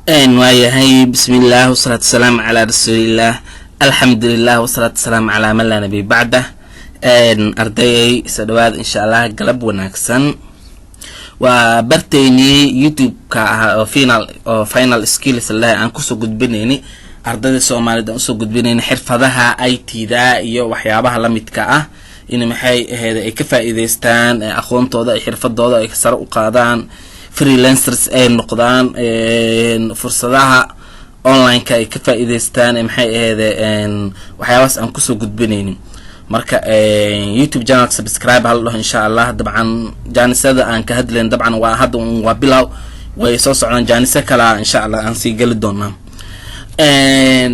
Waayahay, bismillaah, wasalaatu wasalaamu calaa rasuulillaah, alxamdulilah, wasalaatu wasalaamu calaa man laa nabiy bacdah. Ardayay, soo dhawaada, insha Allah galab wanaagsan. Waa barteynii YouTube-ka ahaa oo final oo Final Skills leh aan kusoo gudbinayni ardayda Soomaalida, aan usoo gudbinayni xirfadaha IT-da iyo waxyaabaha lamidka ah, in maxay ahayd ay ka faa-iideystaan aqoontooda ay xirfadooda ay sare u qaadaan, freelancers ay noqdaan, fursadaha online-ka ay ka faa-iideystaan, maxay ahayd waxyaabahaas aan kusoo gudbinaynin. Marka YouTube channel subscribe hala dhaho, insha Allah. Dabcan jaanisada aan ka hadlayn dabcan waa hadda waa bilow, way soo socdaan jaanise kalaa, insha Allah aan sii geli doonaa.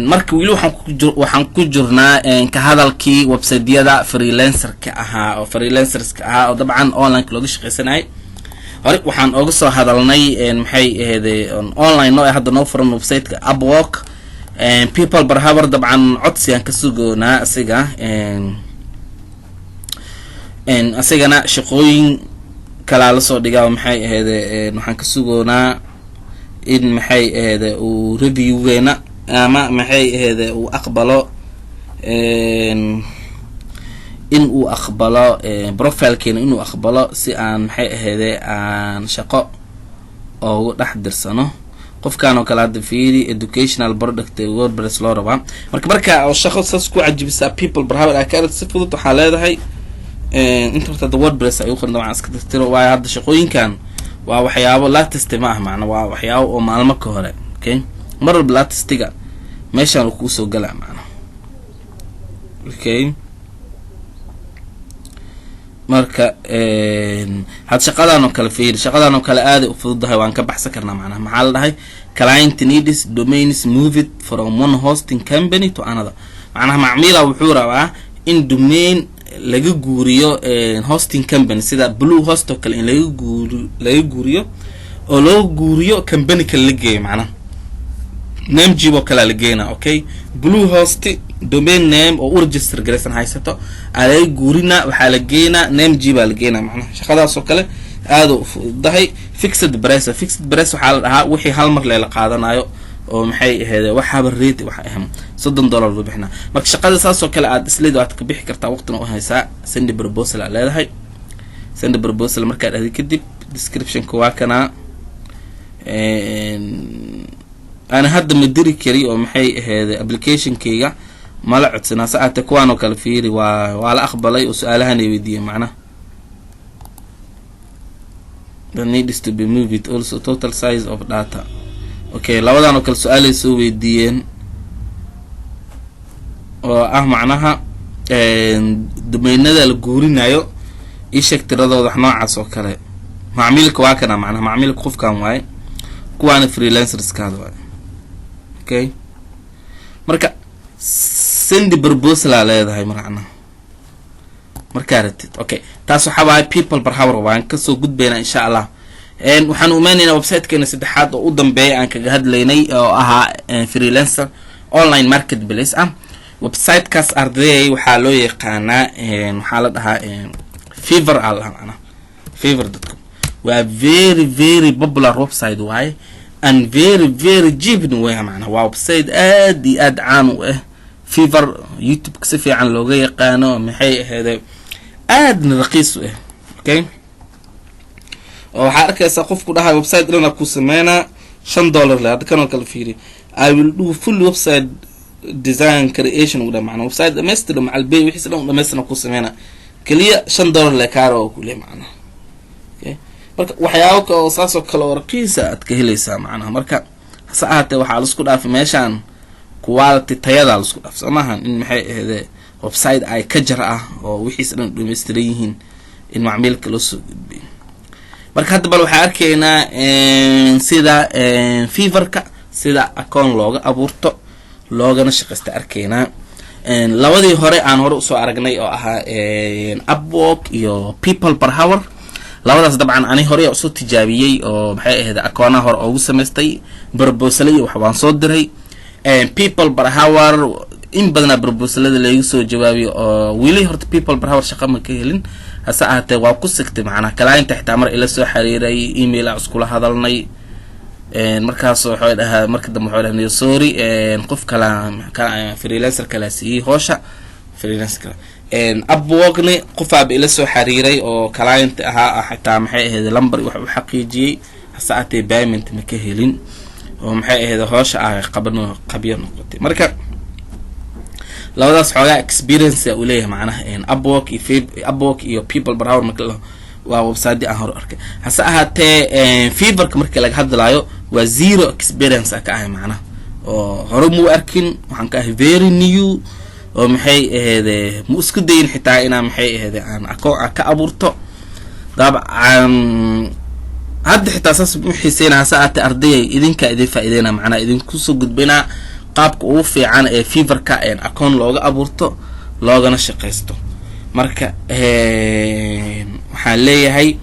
Marka weli waxaan ku jirnaa ka hadalkii websiteyada freelancerka ahaa oo freelancerska ahaa oo dabcan online looga shaqeysanayay. Hore waxaan oga soo hadalnay, maxay ahayd, online noo hadda noo furan websiteka Upwork, People Per Hour. Dabcan codsi aan ka sugoonaa asiga, asigana shaqooyin kalaa lasoo dhigaa, maxay ahayd, waxaan ka sugoonaa in maxay ahayd uu reviewgeena ama maxay ahayd uu aqbalo, in uu aqbalo profilekeena, inuu aqbalo si aan maxay ahayde aan shaqo oogu dhex dirsano. Qofkan oo kale hadda fiiri, educational product WordPress loo rabaa. Marka oo shaqo saas ku cajibisaa, People Per Hour aa ka aragta, si fudud waxaa leedahay inta horta hadda WordPress ay u qoran, dabcan iska tirtiro, waayo hadda shaqooyinkan waa waxyaabo latest ma ah, macna waa waxyaabo oo maalmo ka hore. Okay, mar walba latestiga meeshaan uu kuusoo galaa macna. Okay, marka had shaqadan oo kale fiiri, shaqadan oo kale aaday u fududahay, waan ka baxsan karnaa. Macnaha maxaa la dhahay? Client needs domains moved from one hosting company to another. Macnaha macmiila wuxuu rabaa in domain laga guuriyo hosting company sida Bluehost oo kale, in laga guuriyo oo loo guuriyo company kale la geeyo, macnaha Namecheap oo kalea la geynaa. Okay, Bluehost domain name oo u register garaysan haysato aa laga guurina, waxaa la geynaa Namecheap aa la geynaa. Macnaha shaqadaas oo kale aada u fududahay. Fixed price, fixed price waxaa la dhahaa wixii hal mar leela qaadanayo oo maxay ahayd waxaaba rate waxa ahem $30 loo bixinaa. Marka shaqada saas oo kale aad isleed waad ka bixi kartaa, waqtina u haysaa. Send proposal aad leedahay. Send proposal markaad ahdi kadib, descriptionka waa kanaa. Ana hadda ma diri kari oo maxay ahayd applicationkayga mala codsanaa. Sa aatee kuwaan oo kale fiiri, waa la aqbalay oo su-aalahan ay weydiiyeen, macnaha that needs to be moved, also total size of data. Okay, labadan oo kale su-aalay soo weydiiyeen oo ah macnaha domainada la guurinayo isheeg tiradooda, wax noocaas oo kale. Macmiilka waa kana, macnaha macmiilka qofkan waaye, kuwaana freelancerskaada waaye. Okay, marka send proposal aa leedahay maracna markaa ratid. Okay, taas waxaa waaye People Per Hour. Waan kasoo gudbaynaa, insha Allah. Waxaan umeynaynaa websitekeena saddexaad oo u dambeeya aan kaga hadlaynay oo ahaa freelancer online marketplace ah. Websitekaas, ardayay, waxaa loo yaqaanaa, waxaa la dhahaa Fiverr aa la dhahaa, macnaha Fiverr.com waa very very popular website waaye and very very cheap way. Macnaha waa website aad iyo aad caan u ah, Fiverr, YouTube-ka si fiican looga yaqaano, maxay aheede aadna raqiis u ah. Okay, oo waxaa arkaysaa qofku dhahay website dhana ku sameynaa $5 le. Hadda kanoo kale fiiri, "I will do full website design creation" u dha, macnaa website dhamaystiro macal bay wixiis dhan dhamaystirna ku sameynaa, keliya $5 le kaara oo kule macnaha. Okay, marka waxyaabo ka oo saas oo kale oo raqiisa aad ka helaysaa macnaha. Marka hase ahaatee waxaa laisku dhaafay meeshaan quality, tayadaa laisku dhaaf, soo maahan? In maxay ahede website ay ka jar ah oo wixiis dhan dhamaystiran yihiin in macmiilka loo soo gudbiyo. Marka hadda bal waxaa arkaynaa sida Fiverrka, sida account looga abuurto loogana shaqaysta arkaynaa. Labadii hore aan hore usoo aragnay oo ahaa Upwork iyo People Per Hour, labadaas dabcan ani hore usoo tijaabiyey oo maxay ahayd akoonaha hore oogu samaystay, proposal iyo wax waan soo diray. People Per Hour in badanaa proposalada laygu soo jawaabiyo oo weli horta People Per Hour shaqa ma ka helin. Hase ahaatee waa ku sigtay, macnaha clienta xitaa mar ila soo xiriiray, email a iskula hadalnay. Markaas wuxuu dhahaa, marka dambe wuxuu dhahaa, "Sorry, qof kala freelancer kala siiyey howsha freelancer kale." Upworkni qofaaba ila soo xiriiray oo client ahaa, xitaa maxay ahayd number wax u xaqiijiyey, hase aatee payment ma ka helin oo maxay ahayd howsha ah qaban qabyo noqotay. Marka labadaas xoogaa experience uu leeyahay, macnaha Upwork iyo Upwork iyo People Per Hour marka waa website aan hor arkay. Hase ahaatee Fiverrka marka laga hadlaayo waa zero experience ka ahay, macnaha oo hore muu arkin, waxaan ka ahay very new oo maxay aheede mu isku dayin xitaa inaa maxay aheede aan akoon aan ka abuurto. Dabcan hadda xitaa saas mu xiiseyna, hase ahaatee ardayay idinkaa idin faa-ideyna, macnaha idinkusoo gudbinaa qaabka ugu fiican ee Fiverrka akoon looga abuurto loogana shaqaysto. Marka waxaan leeyahay,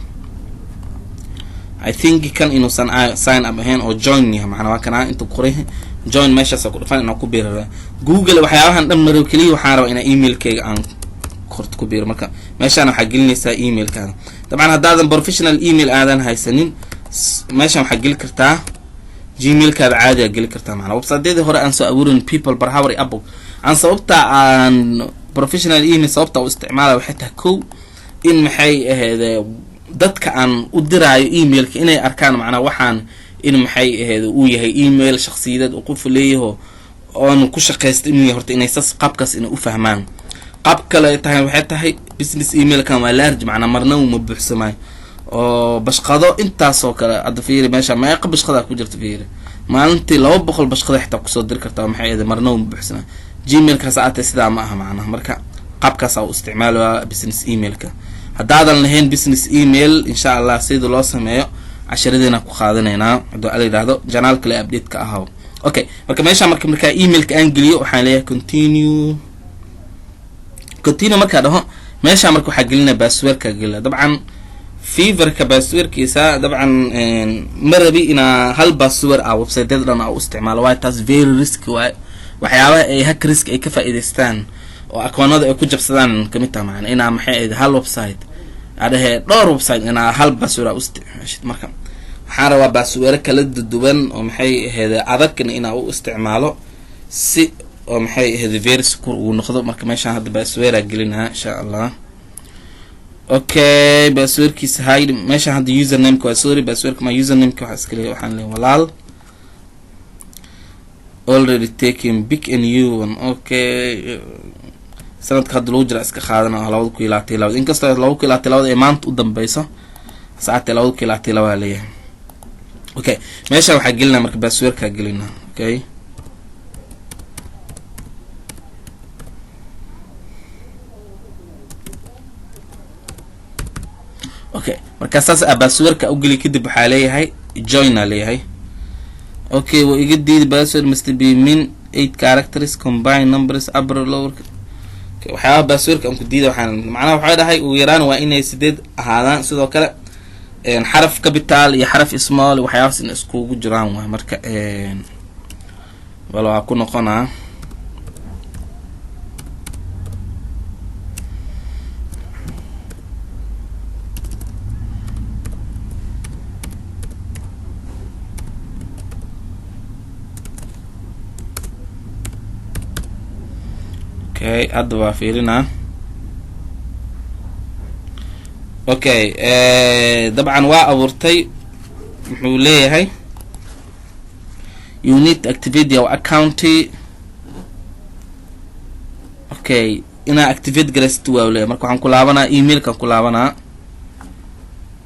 I think kan inuusan sign up ahayn oo join yahay, macnaa waa kana inta qoray join, meeshaasa ku dhufan inaan ku biirara Google waxyaabahan dhan marow. Keliya waxaan rabaa inaa emailkayga aan korta ku biiro. Marka meeshaan waxaa gelinaysaa emailkaada. Dabcan haddaadan professional email aadan haysanin, meeshaan waxaa geli kartaa Gmailkaada caadigaa geli kartaa. Macnaa websiteyadii hore aan soo abuurin, People Per Hour iyo Upwork, aan sababta aan professional email sababta u isticmaalaya waxay tahay, kow, in maxay ahayd dadka aan u diraayo emailka inay arkaan macnaa waxaan in maxay ahayd uu yahay email shakhsiyadeed uu qofu leeyaho oonu ku shaqaysta inuu yahay, horta inay sas qaabkaas inay u fahmaan. Qaab kale tahay waxay tahay business emailkan waa large, macnaa marna uma buuxsamaayo oo bashqado intaasoo kale. Hadda fiiri meesha meeqa bashqadaa ku jirta, fiiri, maalintii 200 bashqada xitaa kusoo diri kartaa, maxay ahayd marna uma buuxsamaayo Gmailkaas aatee. Sidaa ma aha macnaha. Marka qaabkaasa u isticmaalaya business emailka. Haddaadan lahayn business email, insha Allah sida loo sameeyo casharadeena ku qaadanaynaa hadduu Ala yidhaahdo, channel kale update ka ahaw. Okay, marka meesha marka markaa emailka aan geliyo waxaan leeyahay continue. Continue markaa dhaho, meesha marka waxaa gelinaya passwordka gelina. Dabcan Fiverrka passwordkiisa dabcan ma rabi inaa hal password ah websiteyada dhan a u isticmaalo, waayo taas very risk waaye. Waxyaabaha ay hackerska ay ka faa'iidaystaan oo akoonada ay ku jabsadaan kamid taha, macana inaa maxay ahayd hal website adhehe dhowr website inaa hal password a u isticmaashid. Marka waxaan rabaa passwordo kala duduwan oo maxay ahayd adagna inaa u isticmaalo si oo maxay ahayd very secure uu noqdo. Marka meeshaan hadda passwordaa gelinaa insha Allah. Okay, passwordkiisa hide meeshaan hadda usernameka waa, sorry, passwordka ma usernameka waxaa iska leeyahay, waxaan leeyahay walaal. Already taking, pick a new one. Okay, sanadka hadda lagu jira iska qaadana 2022, inkastoo 2022 ay maanta u dambeyso, saacadii 2022 leeyahay. Okay, meeshaan waxaa gelinaa marka passwordkaa gelinaa. Okay, okay, markaa saas a passwordka ugeli kadib waxaa leeyahay join aa leeyahay. Okay, wa iga diidi, password must be min eight characters, combine numbers, upper, lower. Waxyaabaha passwordka aan ku diida waxaan macnaha waxay dhahay ugu yaraan waa inay sideed ahaadaan, sidoo kale xaraf capital iyo xaraf small, waxyaabahaas in iskugu jiraan waay. Marka bal waa ku noqonaa. Okay, hadda waa fiirinaa. Okay, dabcan waa abuurtay. Muxuu leeyahay? You need to activate your account. Okay, inaa activate garaysid waa leeyahay. Marka waxaan ku laabanaa emailkan ku laabanaa,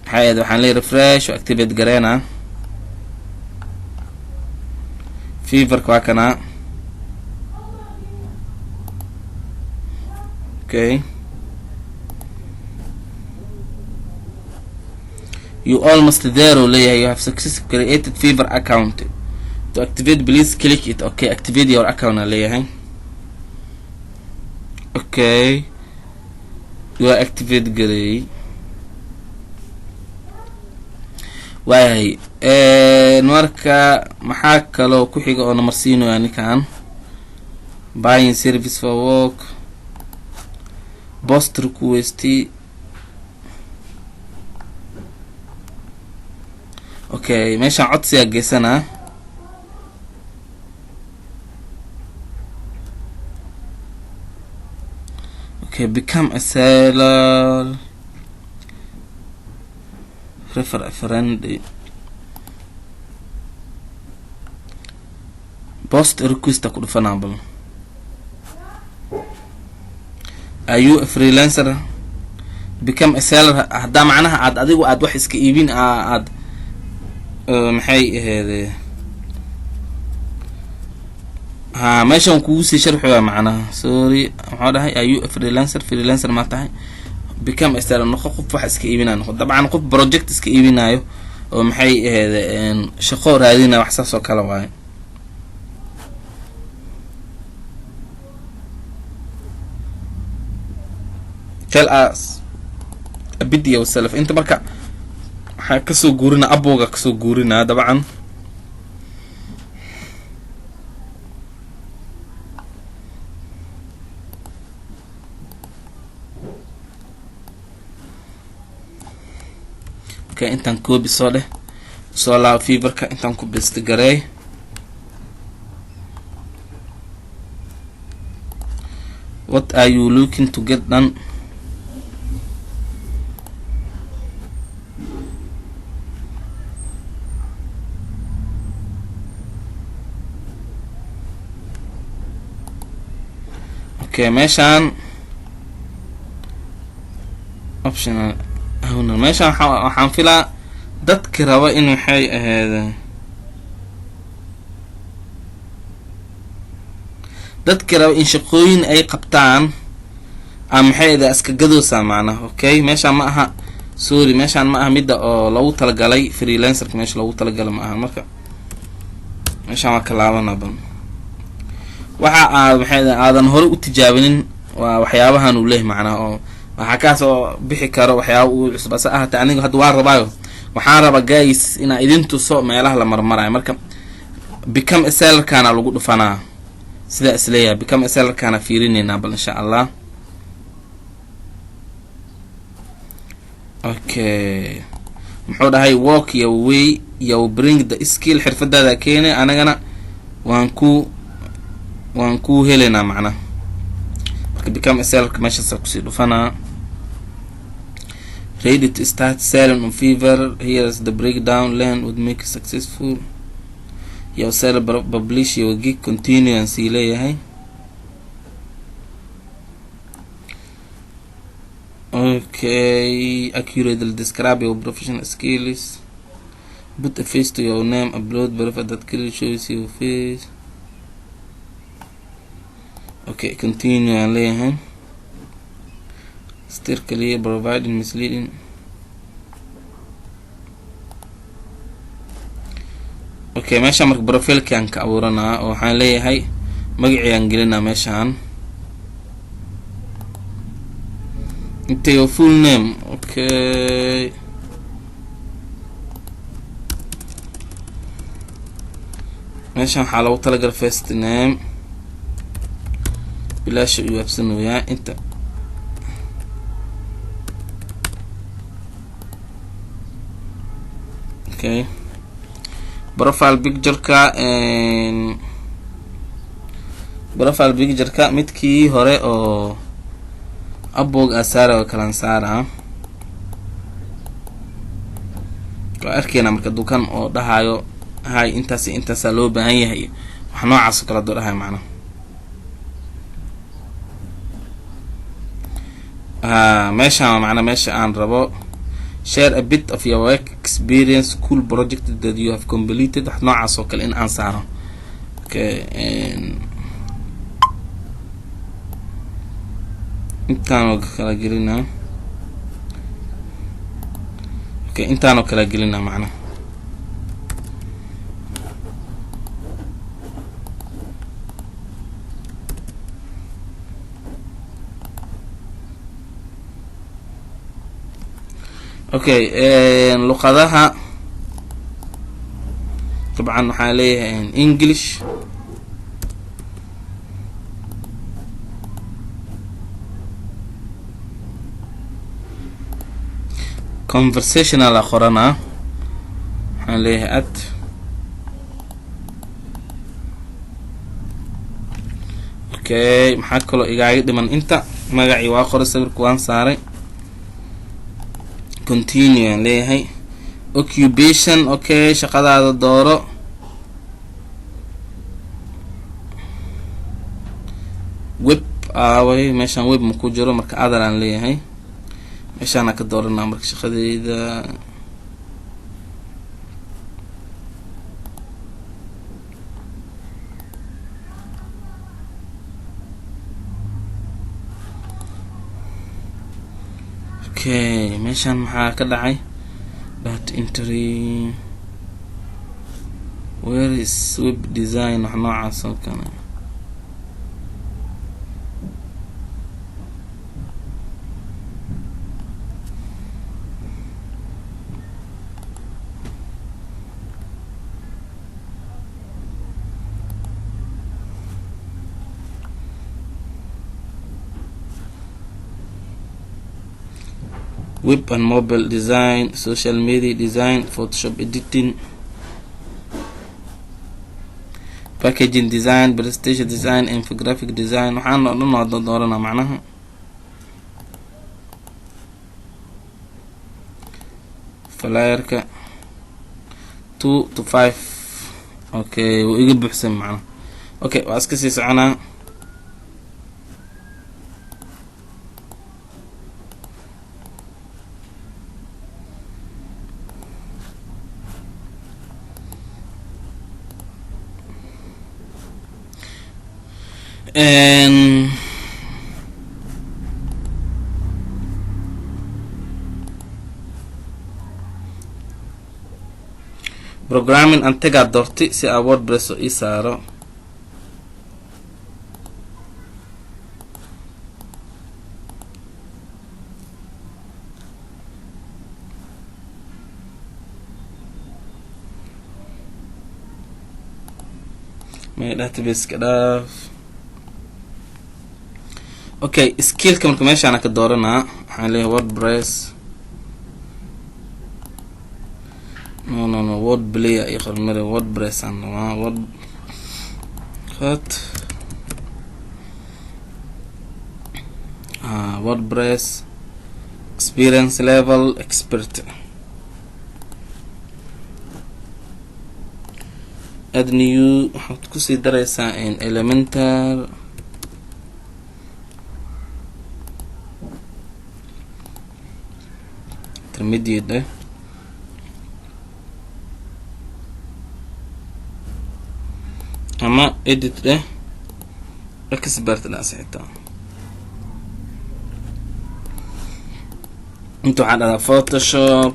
maxay ahayd, waxaan leeyahay refresh oo activate gareynaa. Fiverrka waa kanaa. Okay, you almost there uu leeyahay. You have successfully created Fiverr account. To activate, please click it. Okay, activate your account aa leeyahay. Okay, waa activate gareeyey. Waayahay, marka maxaa kaloo ku xiga oo namarsiinaya ninkan? Buying service for work, post request. Okay, meeshaan codsigaa geysanaa. Okay, become a seller, refer a friend, post request ku dhufanaa. Bal, are you a freelancer? Become a seller. Haddaa macnaha aad adigu aad wax iska iibin aad, maxay aheede, ha, meeshan kugu sii sharxoya macnaha. Sorry, muxuu dhahay? Are you a freelancer? Freelancer ma tahay? Become a seller, noqo qof wax iska iibinayo, noqo dabcan qof project iska iibinayo oo, maxay aheede, shaqo raadinayo, wax saas oo kale waaye. Tell us a bit yourself. Inta marka waxaa kasoo guurina Upwork-ga, kasoo guurinaa dabcan. Okay, intaan copy soo dheh, soo laabo Fiverr-ka, intaan ku paste gareey. What are you looking to get done? Okay, meeshaan optional owner. Meeshaan waxaan filaa dadki raba in, waxay ahayd, dadki raba in shaqooyin ay qabtaan ama, maxay ahayd, iska gadoosaa macnaha. Okay, meeshaan ma aha, sorry, meeshaan ma aha midda oo loogu talagalay freelancer-ka. Meesha loogu talagalay ma aha. Marka meeshaan waa ka laabana. Ban waxa aad, maxay aadan hore u tijaabinin waa waxyaabahan uu leeyahy macnaha, oo waxaa kaas oo bixi karo waxyaaba uu cusub. Ase ahaatee, aniga hadda waan rabaayo, waxaan rabaa, guys, inaa idin tuso meelaha la marmarayo. Marka become a seller-kana lagu dhufanaa, sidaa isleeyahay. Become a seller-kana fiirineynaa bal, insha Allah. Okay, muxuu dhahay? Work your way, you bring the skill. Xirfadaada keenay, anagana waan ku helaynaa macnaha. Marka become a seller-ka meeshaasa kusii dhufanaa. Ready to start selling on Fiverr? Here's the breakdown. Learn what make you successful your seller, publish your gig, continue and sii leeyahay. Okay, accurately describe your professional skills, put a face to your name, upload profile that clearly shows your face. Okay, continue aan leeyahay. Steer clear providing misleading. Okay, meeshaan marka profile-kaan ka abuuranaa oo waxaan leeyahay magacii gelinaa meeshaan. Inta your full name. Okay, meeshaan waxaa loogu talagalay first name. Bilaasha u waabsanoyaa inta. Okay, profile picture-ka, profile picture-ka midkii hore oo Upwork aa saara oo kalan saara. Waa arkeyna marka dukan oo dhahayo hay intaas intaasaa loo baahan yahay, wax noocaas oo kale aduu dhahayo macnaha. Meeshaan macnaa meesha aan rabo. Share a bit of your work experience, cool project that you have completed, wax noocaas oo kale in aan saaro. Okay, intaan oo kala gelinaa. Okay, intaan oo kala gelinaa macnaha. Okay, luqadaha dabcan waxaan leeyahay English. Conversational a qoranaa. Waxaan Waxaan leeyahay add. Okay, maxaa kaloo igaaga dhiman? Inta magacii waa qoray, sawirka waan saaray, continue aan leeyahay. Occupation, okay, shaqadaada dooro. Web aaway? Meeshaan web ma ku jiro, marka other aan leeyahay. Meeshaana ka dooranaa marka shaqadeyda. Okay, meeshaan maxaa ka dhacay? Data entry, where is web design? Wax noocaas oo kale. Web and mobile design, social media design, Photoshop editing, packaging design, presentation design, infographic design, waxaan oo dhan waa doorana macnaha. Flyerka 2 to 5. Okay, wuu iga buuxsan macnaha. Okay, waa iska sii soconaa. Programming antagaa doortay si aa WordPress oo ii saaro. May database ka dhaaf. Okay, skillka marka meeshaana ka dooranaa. Waxaan leeyahay WordPress, no, no, no, word player iyo qormare. WordPress aan rabaa. Word qat WordPress experience level expert, add new. Waxaad kusii dareysaa Elementor. Intermediate eh ama edit eh, expert dhaas xitaa. Inta waxaa dhahdaa Photoshop.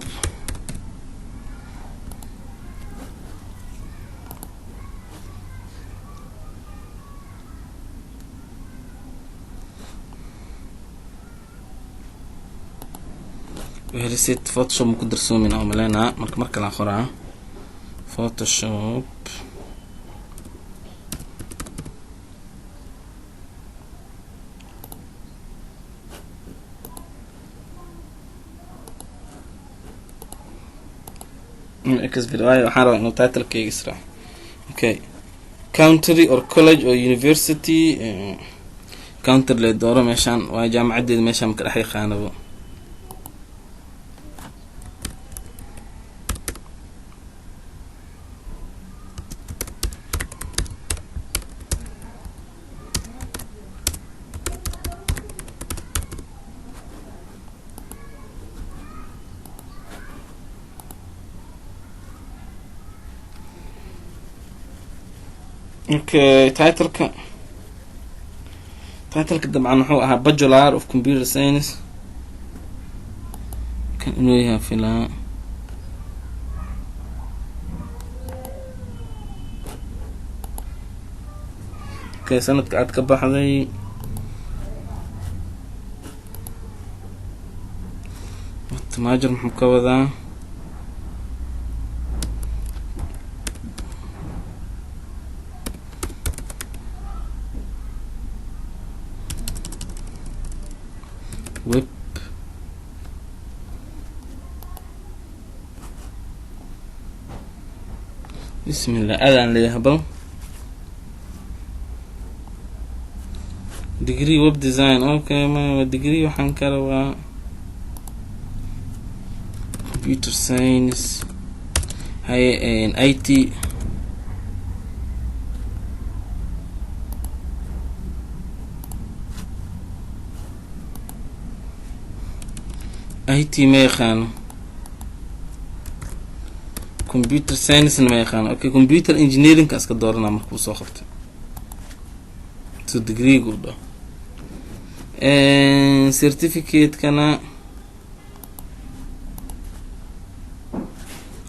Werisit Photoshop ma ku darsoomin oo maleynaa. Marka mar kale aan qoraa Photoshop. Xv waayo waxaan rabaa inuu titlekeyga israaco. Okay, country or college or university, country le dooro. Meeshaan waa jaamacaddeeda, meeshaan maka dhex yaqaanabo. Okay, titleka dabcan wuxuu ahaa Bachelor of Computer Science. Kan inuu yahay filaa. Okay, sanadka aad ka baxday, major muxuu ka wadaa? Web. Bismillah, aadaan leeyahay. Bal degree web design. Okay, ma degree waxaan ka rabaa computer science. Haye, IT. IT ma yaqaano, computer science ma yaqaano. Okay, computer engineering iska dooranaa. Markuu soo qabto so degree-gu dhaho, certificate-kana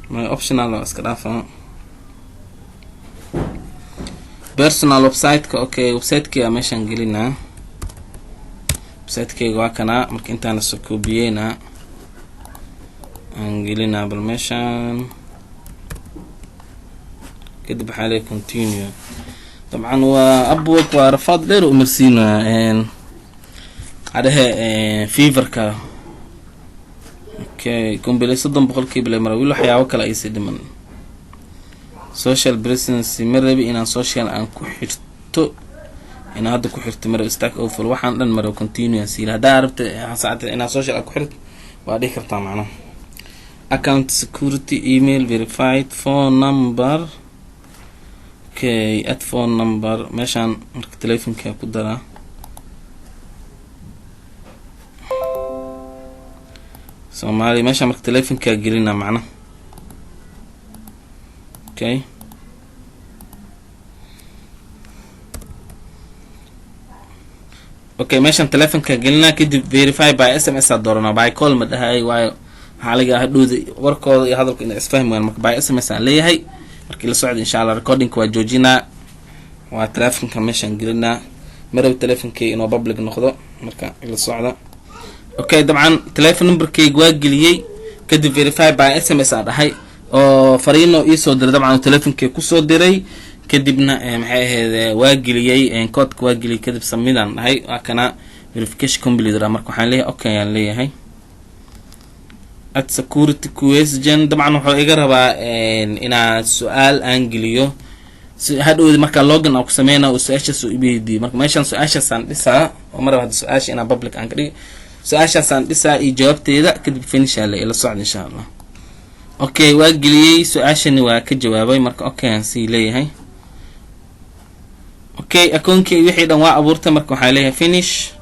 my optional waa iska dhaafaa. Personal website-ka. Okay, website-keyga meeshaan gelinaa. Website-keyga waa kanaa. Marka intaana soo koobiyeynaa, aan gelinaa bal meeshaan. Kadib waxaa leeyahay continue. Dabcan waa Upwork, waa rafaad dheer u marsiinaa adhehe Fiverr-ka. Okay, kumbile 30% le mara. Wili waxyaabo kale aysi dhiman. Social presence ma rabi inaan social aan ku xirto, inaan hadda ku xirto mara. Stack Overflow, waxaan dhan mara. Continue aan siila. Haddaa rabta saacad inaan social aad ku xirto, waa dhihi kartaa. Macnaha account security, email verified, phone number. Okay, add phone number meeshaan. Marka telefonka ku daraa Soomaaliya meeshaan. Marka telefonkaa gelina macna. Okay, okay, meeshaan telefonka gelina. Kadib verify by SMS aa dooranaa, by call ma dhahay, waayo waxaa laga hadhowda warkooda iyo hadalku inay isfahmi waan. Marka by SMS aan leeyahay. Markii la socda, insha Allah, recordingka waa joojinaa, waa telefonka meeshaan gelinaa. Marab telefonkeyga inuu public noqdo. Marka ila socda. Okay, dabcan telefon numberkeyga waa geliyey. Kadib verify by SMS aa dhahay oo fariino iisoo diray. Dabcan telefonkeyga kusoo diray. Kadibna maxay ahayd, waa geliyey koodka, waa geliyey. Kadib submit aan dhahay. Waa kana, verification complete. Marka waxaan leeyahay okay aan leeyahay. Add security question. Dabcan wuxuu iga rabaa inaan su-aal aan geliyo si hadhowdi markaa login aan ku sameyna oo su-aashaas uu iweydiiyo. Marka meeshaan su-aashaasaan dhisaa oo maraba hadda su-aasha inaan public aan ka dhigi. Su-aashaasaan dhisaa iyo jawaabteeda. Kadib finish aa le. Ila socda, insha Allah. Okay, waa geliyey su-aashani, waa ka jawaabay. Marka okay aan sii leeyahay. Okay, akoonkii wixii dhan waa abuurtay. Marka waxaa leeyahay finish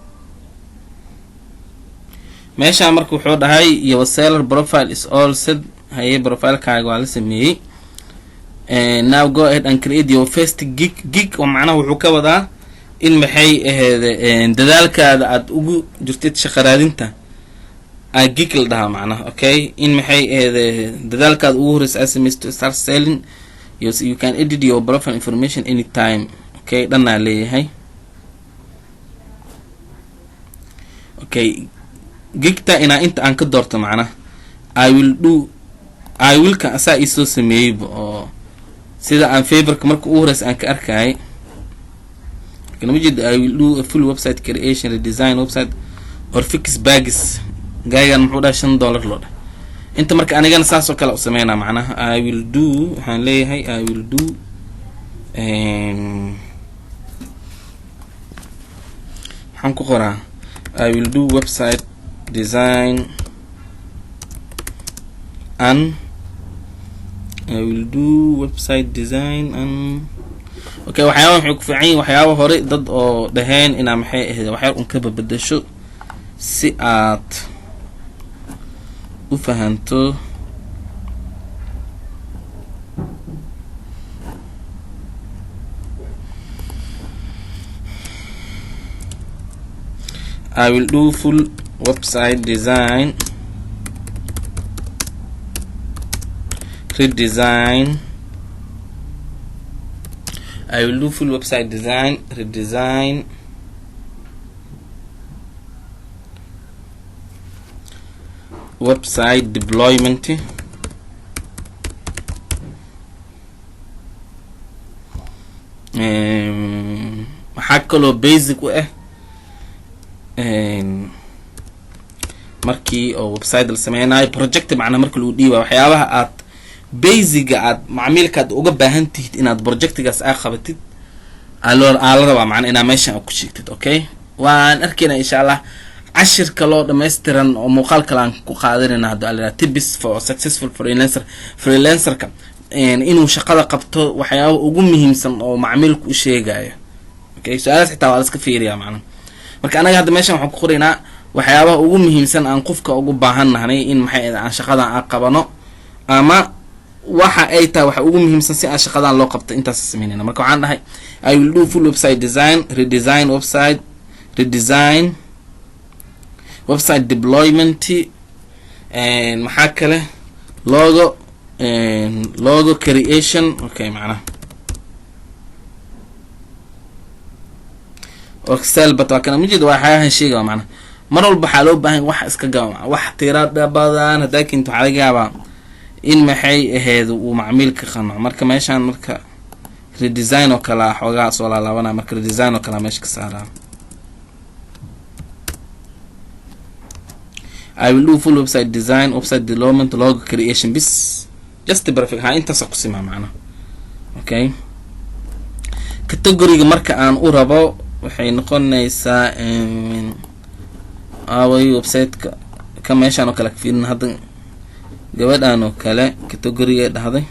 meeshaan. Marka wuxuu dhahay "Your seller profile is all set." Haye, profilekaaga waa la sameeyey. Now go ahead and create your first gig. Gig oo macnaha wuxuu ka wadaa in maxay ahayd, dadaalkaada aada ugu jirtid shaqa raadinta a gig la dhahaa macnaha. Okay, in maxay ahayd, dadaalkaada ugu horeysa aad sameysto. Start selling. You can edit your profile information anytime. Okay, dhanaa leeyahay. Okay, gigta inaa inta aan ka doorto macnaha I will do, I willka asaa iisoo sameeyeyba oo sida aan Fiverr-ka marka ugu horeysa aan ka arkayay. Marka jeeda "I will do a full website creation, redesign website or fix bugs." Gaygan muxuu dhahay? $5 loo dhahay inta. Marka anigana saas oo kale u sameynaa macnaha. I will do waxaan leeyahay, I will do, maxaan ku qoraa? I will do website design and I will do website design and. Okay, waxyaaba waxay ku fiican yihin, waxyaaba hore dad oo dhaheen inaa maxay ahayd, waxyaaba un ka babedesho si aad u fahanto. I will do full website design, redesign. I will do full website design, redesign, website deployment. Waxaa kaloo basic u ah markii oo website la sameynayo, project macnaa marka lagu dhiibayo, waxyaabaha aad Basicga aad macmiilkaad uga baahan tihid inaad projectigaas aa qabatid aa la rabaa, macnaa inaa meeshan ku sheegtid. Okay, waan arkaynaa insha Allah cashir kaloo dhammaystiran oo muuqaal kale aan ku qaadanayna hadda ala tips for successful freelancer. Freelancerka inuu shaqada qabto, waxyaaba ugu muhiimsan oo macmiilku u sheegayo. Okay, su-aalaas xitaa waa la iska fiiriyaa macna. Marka anaga hadda meeshan waxaan ku qoraynaa waxyaabaha ugu muhiimsan aan qofka ugu baahan nahnay in maxay aan shaqadan aan qabano, ama waxa ay tahay waxa ugu muhiimsan si aan shaqadan loo qabto. Intaas sameynayna. Marka waxaan dhahay, I will do full website design, redesign website, redesign website deployment, maxaa kale, logo creation. Okay, macnaha Excel but waa kana majeeda, waxyaabahan sheega macnaha. Mar walba waxaa loo baahan wax iska gaba, wax tirada badan haddaa keento, waxaa laga yaabaa in maxay ahayd uu macmiilka qanco. Marka meeshaan marka redesign oo kale xoogaa soo laalaabanaya, marka redesign oo kalea meesha ka saaraa. I will do full website design, website development, logo creation, bis just perfect. Ha, intaasa kusimaa macnaha. Okay, categoryga marka aan u rabo waxay noqonaysaa aaway website-ka ka meeshaan oo kale fiirin. Hadda gabadhan oo kale categoryga dhahday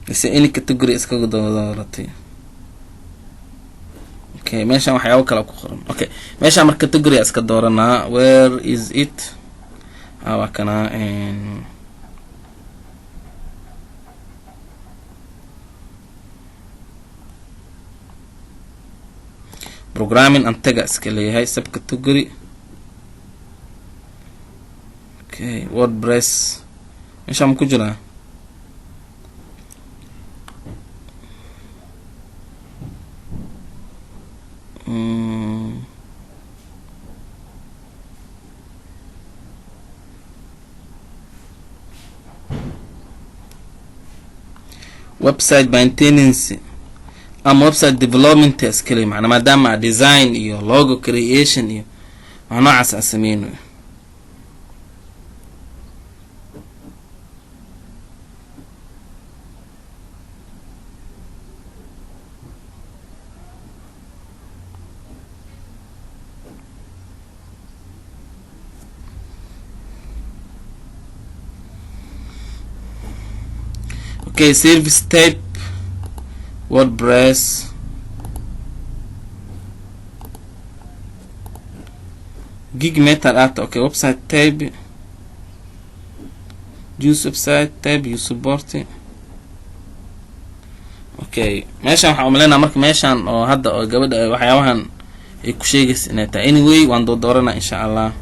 mise any category iskaga dooratay. Okay, meeshaan waxyaabo kale ku qoran. Okay, meeshaan marka category iska dooranaa. Where is it? Waa kana. Programming antaga iska leeyahay subcategory. Okay, WordPress meeshaan ma ku jiraa? Website maintenance ama website development iska leeyahay, macnaa maadaama design iyo logo creation iyo wax noocaas aan sameynayo. Okay, service type WordPress, gig method art. Okay, website type, use website type you support. Okay, meeshaan waxaan umaleynaa marka meeshaan oo hadda oo gabadha waxyaabahan ay ku sheegaysa inay tahay. Anyway, waan doordooranaa insha Allah.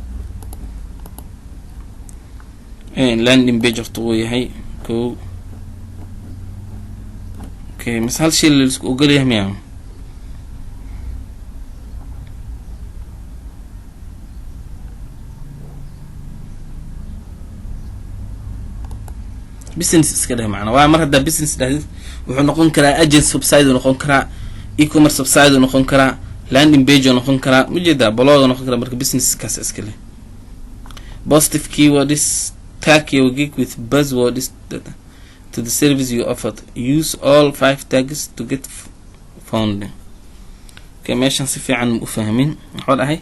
Landing page horta wuu yahay ko. Okay, mise hal shay laisku ogolyahay miya? Business iska dheh macnaa. Waa mar haddaa business dhahdid, wuxuu noqon karaa agency website uu noqon karaa, e-commerce website uu noqon karaa, landing page uu noqon karaa, majeedaa, blog uu noqon karaa. Marka businesskaas iska leh. Positive keywords: tag your gig with buzzwords to the service you offered. Use all five tags to get found. Okay, meeshan si fiican u fahmin. Wuxuu dhahay,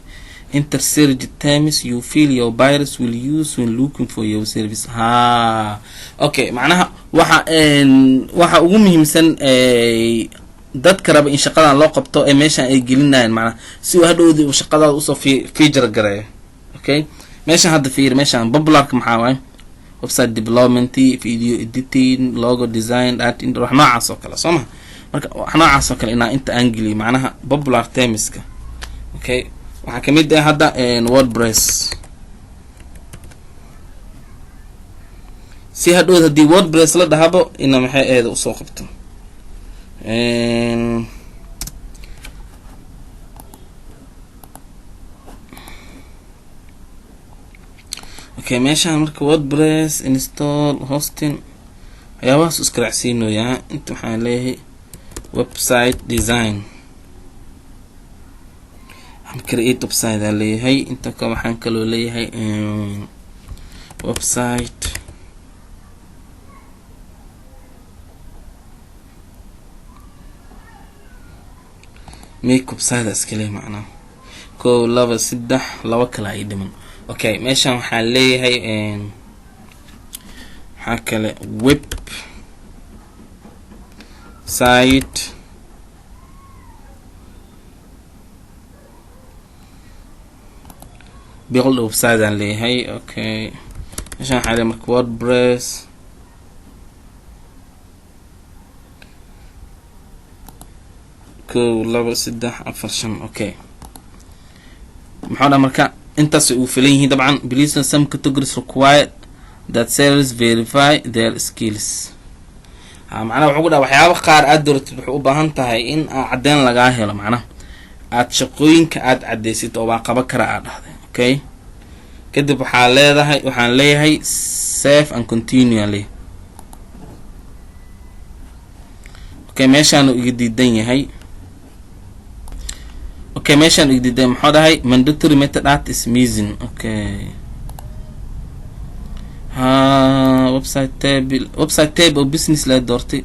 enter search terms you feel your buyers will use when looking for your service. Ha, okay, macnaha waxa ugu muhiimsan dadka raba in shaqadan loo qabto ee meeshan ay gelinayaan, macnaha si uu hadhowdii uu shaqadaada usoo feature gareeyo. Okay, meeshan hadda fiir, meeshan popularka maxaa waaye? Website development, video editing, logo design, art, wax noocaas oo kale, soo ma? Marka wax noocaas oo kale inaa inta aan geliyo, macnaha popular termska. Okay, waxaa kamid ah hadda WordPress, si hadhowd haddii WordPress la dhahabo ina maxay eeda usoo qabto. Okay, meeshaan marka WordPress install, hosting, waxyaabahaas iska raacsiinoyaa. Inta waxaan leeyahay website design ama create website aa leeyahay. Inta ka waxaan kaloo leeyahay website Make website iskale macnaha. Kow, laba, saddex, laba kale ay dhiman. Okay, meeshan waxaan leeyahay, waxaa kale web site build website aan leeyahay. Okay, meeshan waxaa leeyahay marka WordPress. Kow, laba, saddex, afar, shan. Okay, muxuu dhaa marka? Intaas ugu filan yihiin dabcan. Please, some categories required that sellers verify their skills. Ha, macnaha wuxuu ku dhaha waxyaaba qaar aad dooratid wuxuu u baahan tahay in aa caddeyn lagaa helo, macnaha aad shaqooyinka aad caddeysid oo waa qaba kara aad dhahday. Okay, kadib waxaa leedahay, waxaan leeyahay save and continue aan leeyahay. Okay, meeshaanu iga diidan yahay. Okay, meeshaan iga diidan, muxuu dhahay? Mandatory metadata is missing. Okay, ha, website table, website tab oo business la doortay.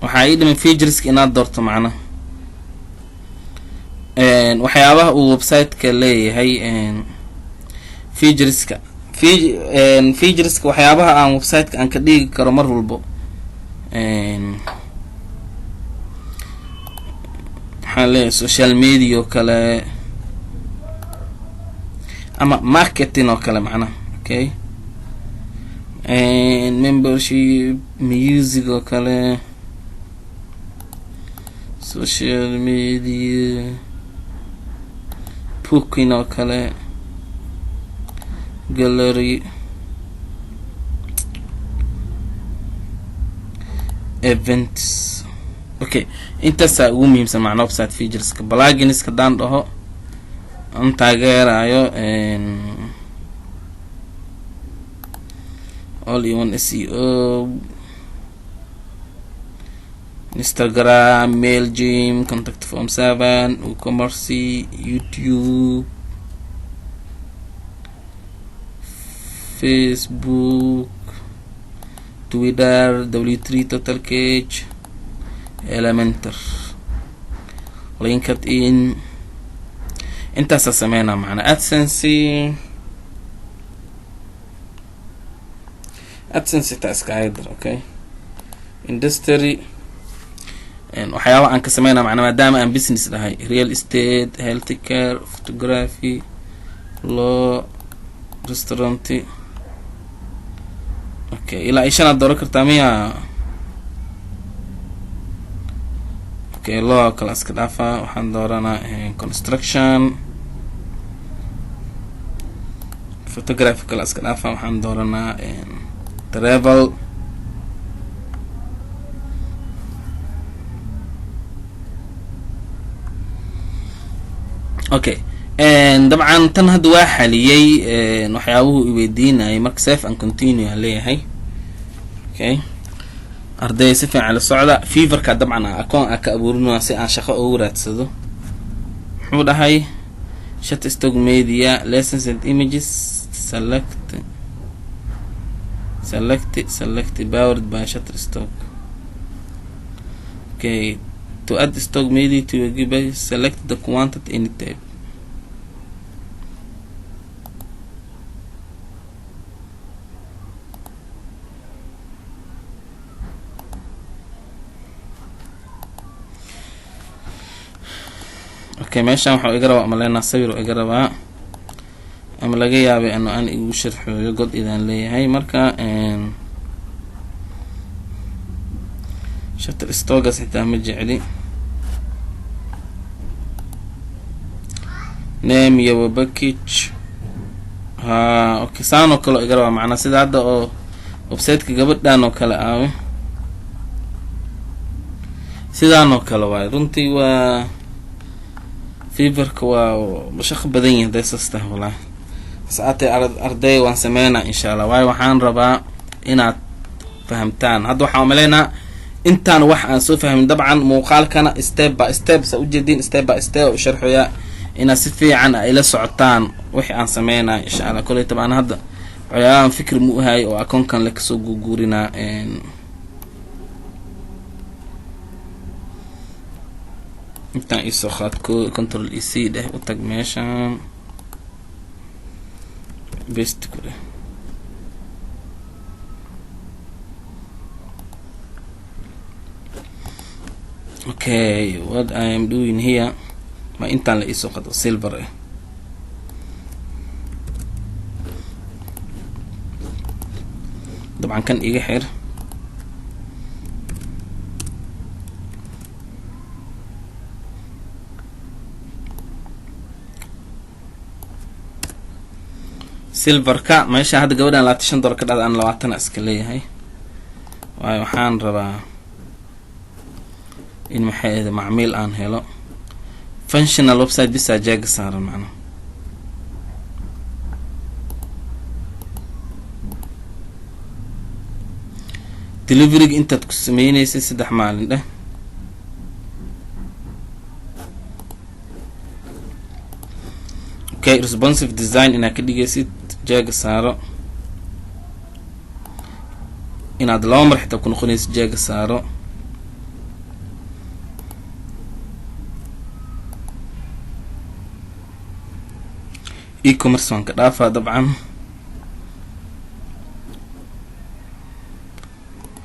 Waxaa ii dhiman featureska inaad doorto, macnaha waxyaabaha uu website-ka leeyahay, featureska, featureska, waxyaabaha aan website-ka aan ka dhigi karo mar walbo. Waxaan leeyahay social media oo kale ama marketing oo kale macnaha. Okay, membership, music oo kale, social media, booking oo kale, gallery, events. Okay, intaasaa ugu muhiimsan macna website featureska. Pluginska haddaan dhaho an taageerayo all in one SEO, Instagram, Mailchimp, Contact Form 7, WooCommerce, YouTube, Facebook, Twitter, W3 Total Cache, Elementor, LinkedIn. Intaasaa sameynaa macnaa. AdSense, AdSense taa iska dar. Okay, industry, waxyaaba aan ka sameynaa macnaa maadaama aan business dhahay: real estate, health care, photography, law, restaurant. Okay, ilaa iyo shanaad dooran kartaa miya? Okay, law kala iska dhaafaa. Waxaan dooranaa construction. Photography kala iska dhaafaa. Waxaan dooranaa travel. Okay, dabcan tan hadda waa xaliyey waxyaabuhu iweydiinayay. Marka save and continue aan leeyahay. Okay, arday, si fiican la socda. Fiverrka dabcan akoon a ka abuurinaa si aan shaqo ugu raadsado. Muxuu dhahay? Shutterstock media license and images, select, select, select, powered by Shutterstock. Okay, to add stock media to your giveaway, select the quantity, any type. Okay, meeshan waxuu iga rabaa, amaleynaa sawir oo iga rabaa, ama laga yaabay ano aan igu sharxooyo god idaan leeyahay. Marka Shutterstockas xitaa ma jecli. Name your package. Ha, okay, saan oo kale oo iga rabaa macnaa, sida hadda oo websiteka gabadhan oo kale aawe, sidaan oo kale waayo. Runtii waa Fiverrka, waa mashaqo badan yahay haday saas tahay wallahi. Saatay arday, waan sameynaa insha Allah, waayo waxaan rabaa inaad fahamtaan. Hadda waxaan umaleynaa intaan wax aan soo fahmin. Dabcan muuqaalkana step by step saa ujeedin, step by step u sharxoyaa, inaad si fiican ay la socotaan wixii aan sameynaya insha Allah. Koley tabaan hadda waxyaabahan fikir mu uhaay oo akoonkan le kasoo guguurinaa. Intaan iisoo qaad, Control E C dheh, u tag meeshan, paste ku dheh. Okay, what I am doing here, ma intaan la iisoo qado silver ah. Dabcan kan iga xir. Silverka meesha hadda gabadhan $25 ka dhacda, aan 20 iska leeyahay, waayo waxaan rabaa in, maxay ahda, macmiil aan helo. Functional website bisaa jaaga saaran macnaha. Deliveryga intaad ku sameyneysay 3 maalin dheh. Okay, responsive design inaad ka dhigaysid jaaga saaro, inaad laba mar xitaa ku noqonaysid jaaga saaro. E-commerce waan ka dhaafaa dabcan.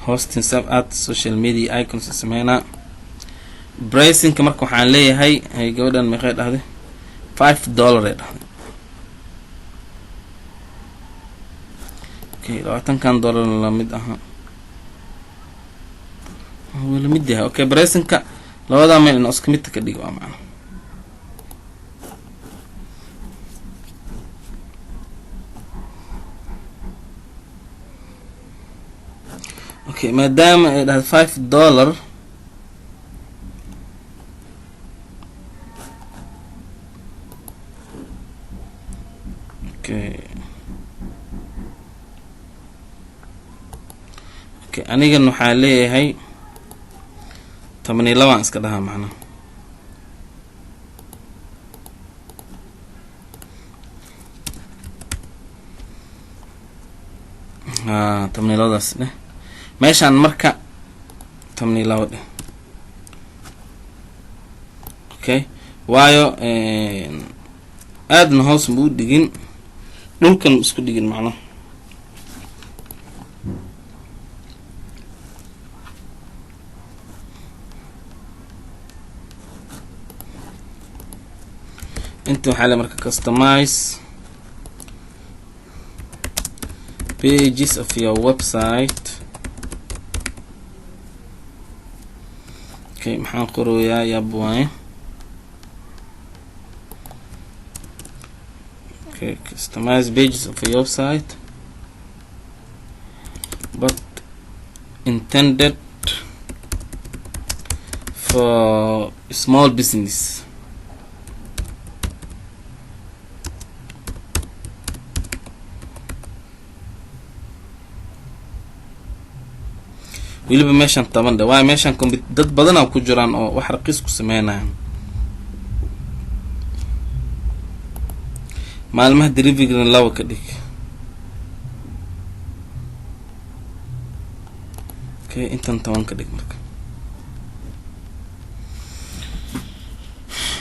Hosting sub at social media icons sameynaa. Pricingka marka waxaan leeyahay, hay, gabadhan meeqay dhahday? $5 ay dhahday. Okay, 20-kan dollar lamid aha, wuu lamid yahay. Okay, pricingka labadaa meel ina isku midka ka dhigo waa macna. Okay, maadaama ay dhahday $5, okay, anigan waxaa leeyahay 12-aan iska dhahaa macnaha. Ha, 12-daas dheh meeshaan marka, 12 dheh. Okay, waayo aadna hoos ma u dhigin, dhulkan ma isku dhigin macnaha. Inta waxaa le marka customize pages of your website. Okay, maxaan qorooyaa? Yab waaye. Okay, customize pages of your website but intended for small business. Weliba meeshaan 10 dhe, waayo meeshaan combi dad badanaa ku jiraan oo wax raqiis ku sameynayan. Maalmaha deliverygana laba ka dhig. Okay, intan 10 ka dhig marka.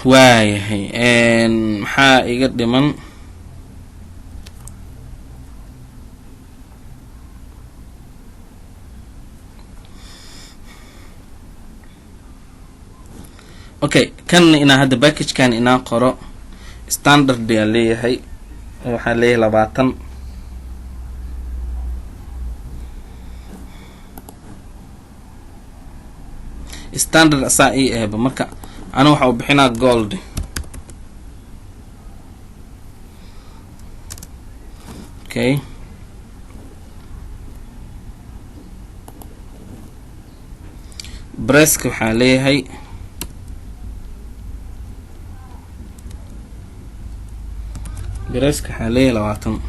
Waayahay, maxaa iga dhiman? Okay, kan inaa hadda packagekan inaa qoro, standard ayaan leeyahay, waxaan leeyahay 20. Standard asaa ii ahba. Marka aniga waxa u bixinaa gold. Okay, priceka waxaa leeyahay priceka waxaa leeyahay 20.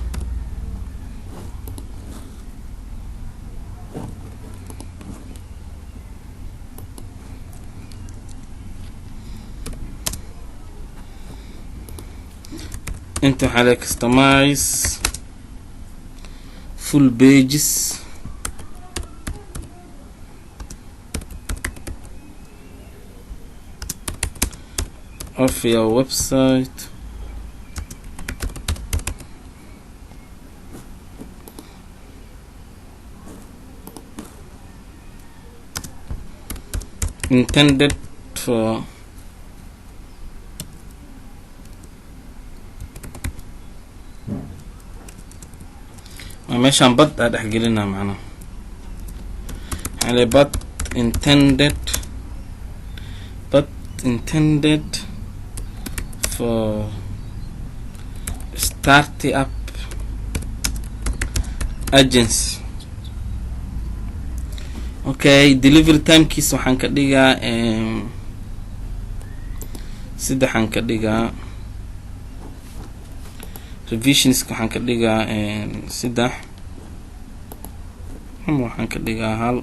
Inta waxaa leeyahay customize full pages. Of your website intended for waa meeshaan but aa dhexgelina, macnaha waxaa le but intended for start up agency. Okay, delivery timekiisa waxaan ka dhigaa saddexaan ka dhigaa. Revisionska waxaan ka dhigaa saddex ama waxaan ka dhigaa hal.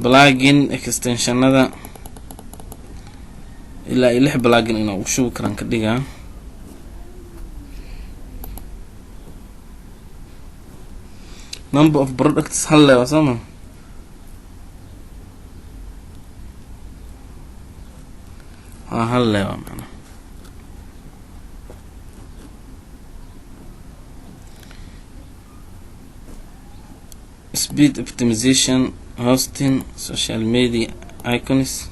Plugin extensionada ilaa iyo lix plugin inaa ugu shubi karaan ka dhigaa. Number of products hal le waa sooma? Waa hal le waa macna. Speed optimization, hosting, social media icons.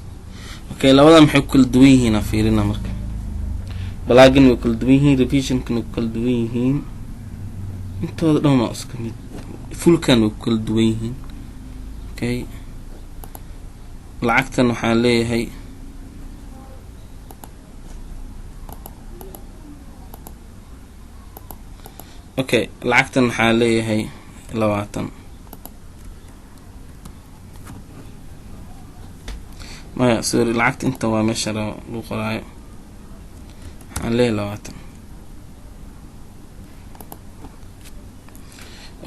Okay, labada maxay ku kala duwan yihiin aa fiirina. Marka plugin way kala duwan yihiin, revisionkan way ku kala duwan yihiin, intooda dhan waa iska mid, fullkan way ku kala duwan yihiin. Okay, lacagtan waxaan leeyahay okay, lacagtan waxaa leeyahay 20. Maya, sorry, lacagta inta waa meesha lagu qoraayo. Waxaan leeyahay 20.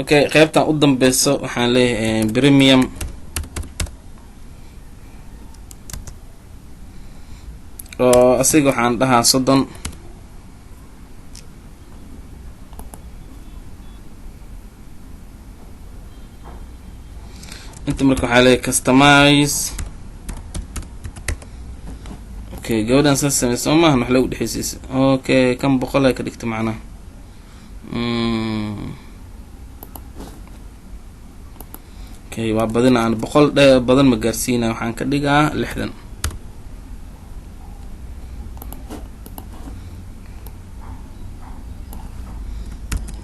Okay, qeybtan u dambeyso waxaan leeyahay premium. Oo asiga waxaan dhahaa 30. Inta marka waxaa leeyahay customize. Okay, gabadhan saas samey soo maahan, wax lagu dhexeysiisa. Okay, kan 100 ay ka dhigta macnaha. Okay, waa badina, aan 100 dhe badan ma gaarsiinaya, waxaan ka dhigaa 60.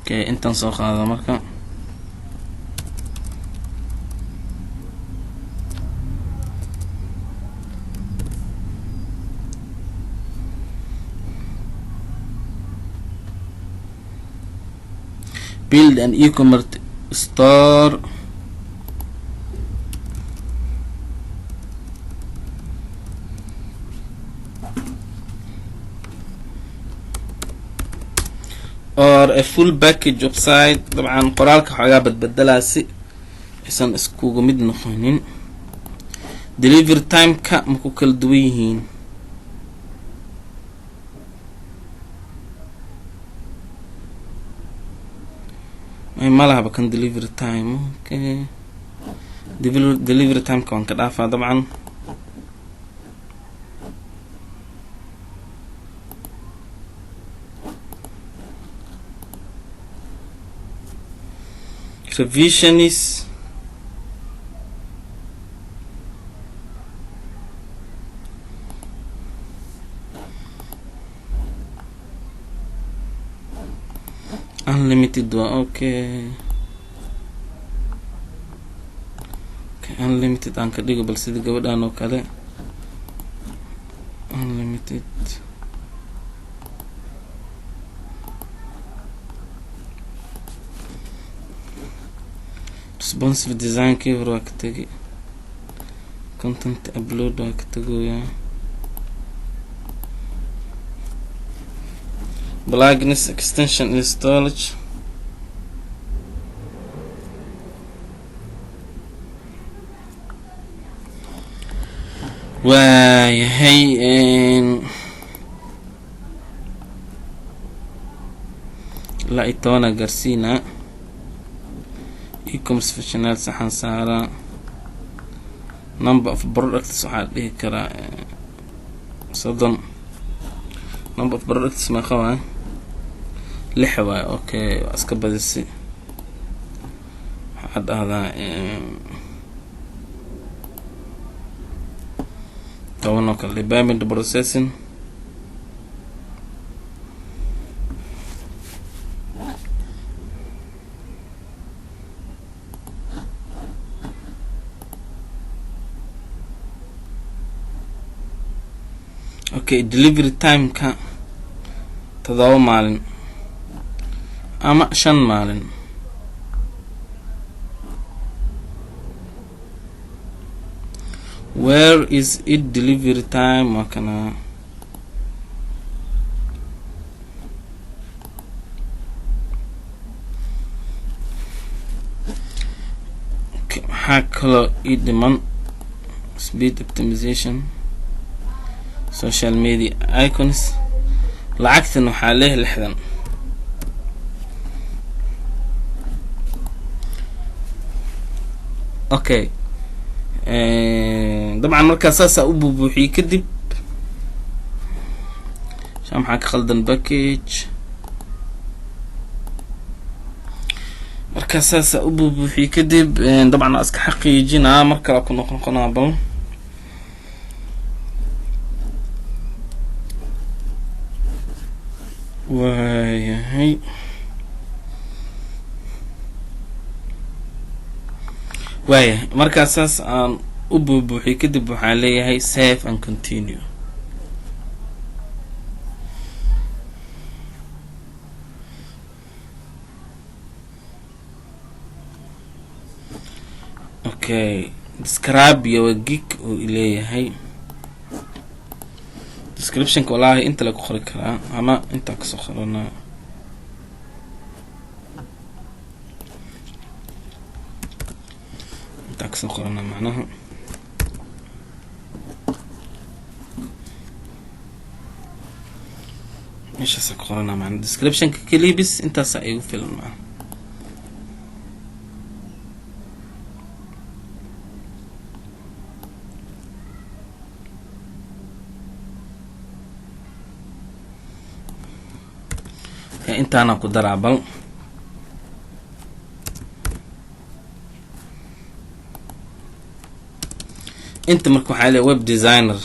Okay, intaan soo qaado marka. Build an e-commerce store. Or a full package website. Dabcan qoraalka xoogaa badbedelaa si aysan iskugu mid noqonin. Delivery timeka ma ku kala duwan yihiin? Ma lahaba kan delivery time. Okay, delivery timeka waan ka dhaafaa dabcan. Revisions unlimited waa okay, unlimited aan ka dhigo bal sida gabadhan oo kale unlimited. Responsive design kii hore waa ka tegi. Content upload waa ka tegoyaa. Plugins extension installage. Waayahay, ilaa iyo tobanaa gaarsiinaa. E-commerce functionality saxan saaraa. Number of products waxaa dhihi karaa 30. Number of products meeqa waay? Lix waay. Okay, waa iska badisi. Waxaad dhahdaa 10 oo kale. Payment processing, okay. Delivery time-ka 7 maalin ama 5 maalin. Where is it? Delivery time waa kana. Okay, maxaa kaloo ii dhiman? Speed optimization, social media icons. Lacagtan waxaa leh 60. Okay, dabcan markaa saasaa u buubuuxiyey kadib sha maxaa ka khaldan package? Markaa saasaa u buubuuxiyey kadib, dabcan waa iska xaqiijinaa, mar kale ku noqon noqonaa. Bal waayahay. Waayahay, markaa saas aan u buubuuxiyey kadib, waxaan leeyahay save and continue. Okay, describe your gig uu leeyahay. Descriptionka wallaahi inta lagu qori karaa ama intaa kasoo qorana. Intaa kasoo qorana macnaha. Meeshaasa ku qorana macna descriptionka keliya bis, intaasa igu filan macna. Intaana ku daraa. Bal inta marka waxaa leeyahay web designer.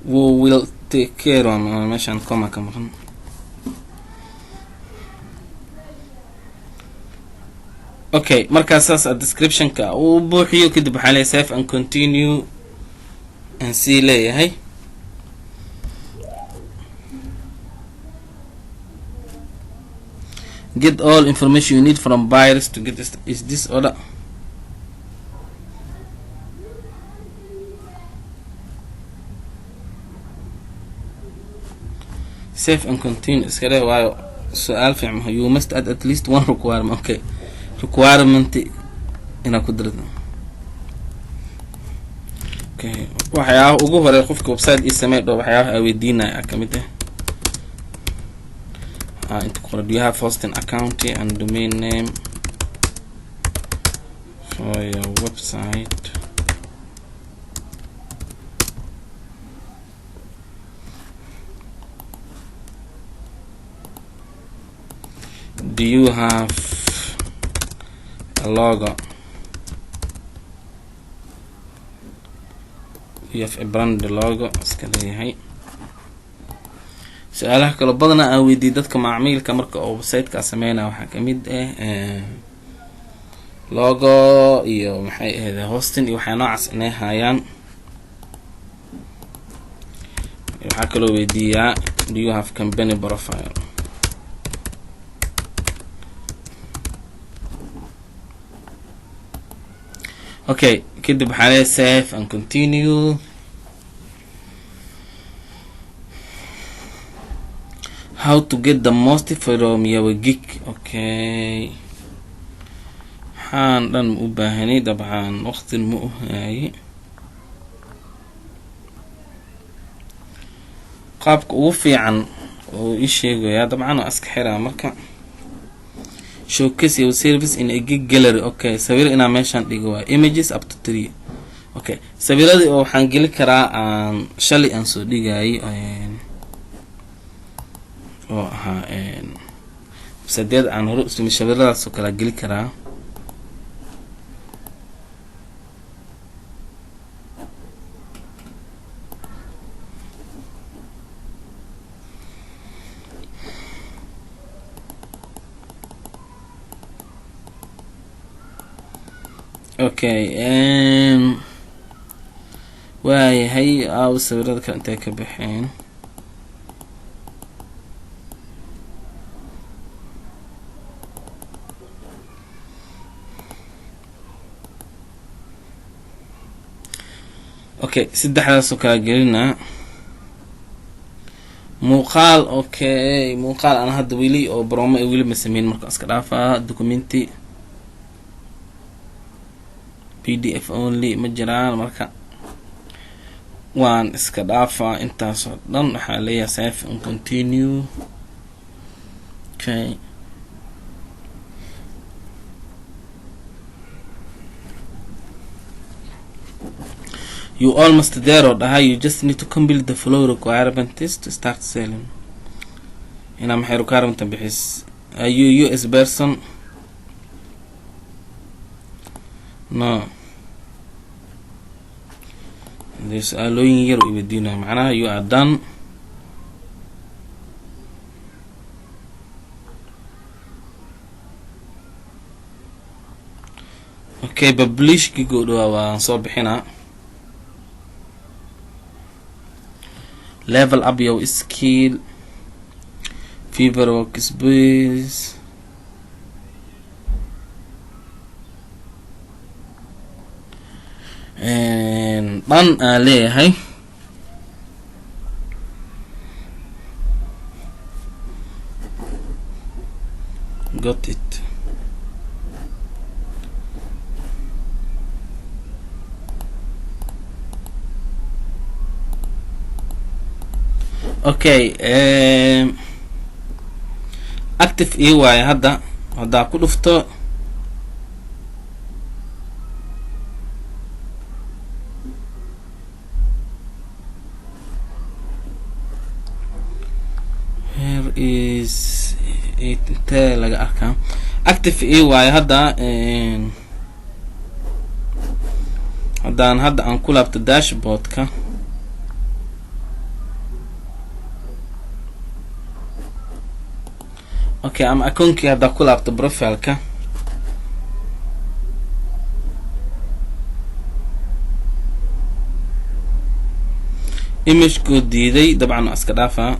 Who will take care on meeshaan comma ka maqan. Okay, markaa saas a descriptionka uu buuxiyo kadib, waxaa leeyahay save and continue aan sii leeyahay. Get all information you need from buyers to get is this order. Save and continue iska dhe, waayo su-aal fiican. You must add at least one requirement. Okay, requirement inaad ku dirto. Okay, waxyaabaha ugu horey qofka website ii samey dho, waxyaabaha aa weydiinaya a kamid ah inta ku qora: do you have hosting account and domain name for your website? Do you have a logo? Do you have a brand logo? Iska leeyahay. Su-aalaha kaloo badanaa aan weydiiyey dadka macmiilka marka oo website-ka sameynaya waxaa kamid ah logo iyo maxay ahayd, hosting iyo waxaa noocaas inay hayaan. Waxaa kaloo weydiiyaa: do you have company profile? Okay, kadib waxaa leeyahay save and continue. How to get the most from your gig. Okay, waxaan dhan ma u baahanay, dabcan waqtin ma u haayay. Qaabka ugu fiican Oo ii sheegayaa dabcan waa iska xiraa. Marka showcase your service in a gig gallery. Okay, sawir inaa meeshaan dhigo waa images up to three. Okay, sawiradii oo waxaan geli karaa aan shalay aan soo dhigayay oo ahaa sadeed aan hore usumi, sawiradaas oo kalea geli karaa. Okay, waayahay, aaw sawirada kale intay ka baxeen? Okay, saddexdaas oo kala gelinaa muuqaal. Okay, muuqaal ana hadda weli oo promo weli ma sameyn, marka iska dhaafaa. Documenti PDF only ma jiraan, marka waan iska dhaafaa intaasoo dhan. Waxaa leeyahay save and continue. Okay, you almost there oo dhahay. You just need to complete the flow requirements to start selling. Inaa maxay requirement bixis? Are you US person? No. Dee su-aalooyin yar u iweydiinaya, macnaha you are done. Okay, publish gig oo dhawaa waan soo bixinaa. Level up your skill, Fiverr workspace. Dhan aan leeyahay. Got it. Okay, active ii waayo hadda. Haddaa ku dhufto, where is it? Intee laga arkaa? Active ii waayo hadda. Haddaan hadda aan ku laabto dashboardka, okay, ama accountkii haddaa ku laabto profileka, imagekoo diiday dabcan waa iska dhaafaa.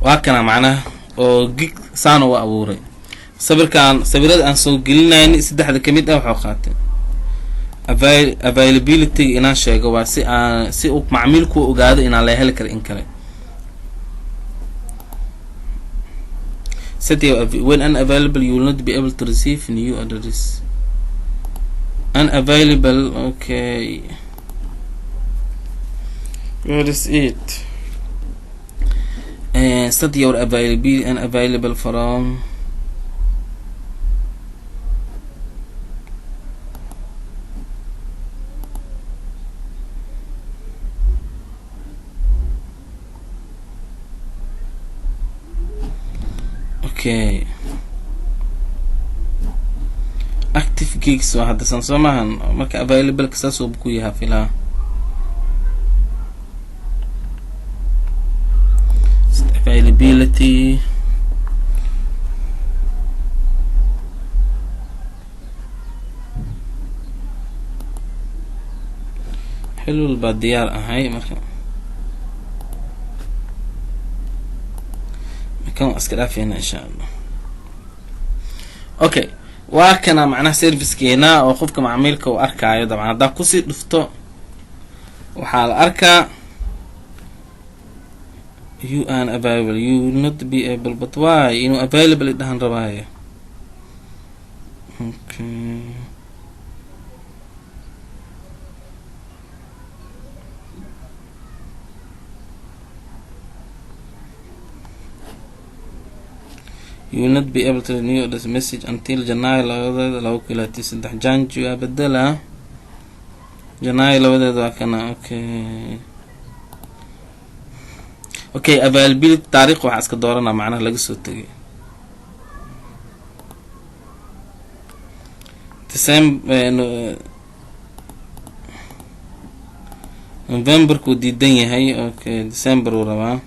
Waa kana macnaha oo gig saana u abuuray sawirkaan. Sawirada aan soo gelinayni saddexda kamid ah waxuu qaatay availability inaan sheego, waa si aan si uu macmiilku ogaado inaan la heli karo in kale. Set your when unavailable, you will not be able to receive new orders. Unavailable. Okay, where is it? Set your availability, unavailable from. Okay, active gigs waa hadda san soo maahan. Marka available-ka saas uu ku yahaa filaa. Availability xilul baa diyaar ahay. Marka kan waa iska dhaafeyna, insha Allah. Okay, waa kana macnaha servicekeena oo qofka macmiilka uu arkaayo. Dabcan haddaa kusii dhufto, waxaa la arkaa you are available, you will not be able. But why? Inuu available dhahan rabaayo. Okay, You will not be able to renew this message until Janaayo 2deeda 2023. Janji waa bedela, Janaayo 2deeda waa kana. Okay, availability taariikh waxaa iska dooranaa macnaha laga soo tegay December, Novemberkuu diidan yahay. Okay, December uu rabaa.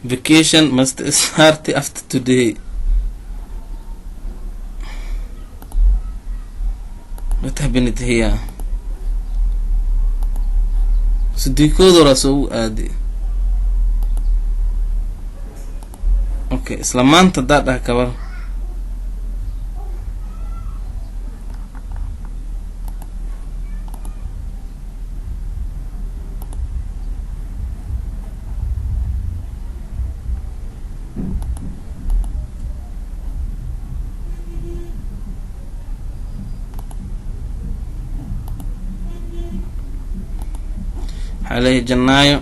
Vacation must start after today. What happened here? Sidiikoodora soo u aaday. Okay, isla maanta haddaa dhah kabar. Waxaa leeyahay Janaayo.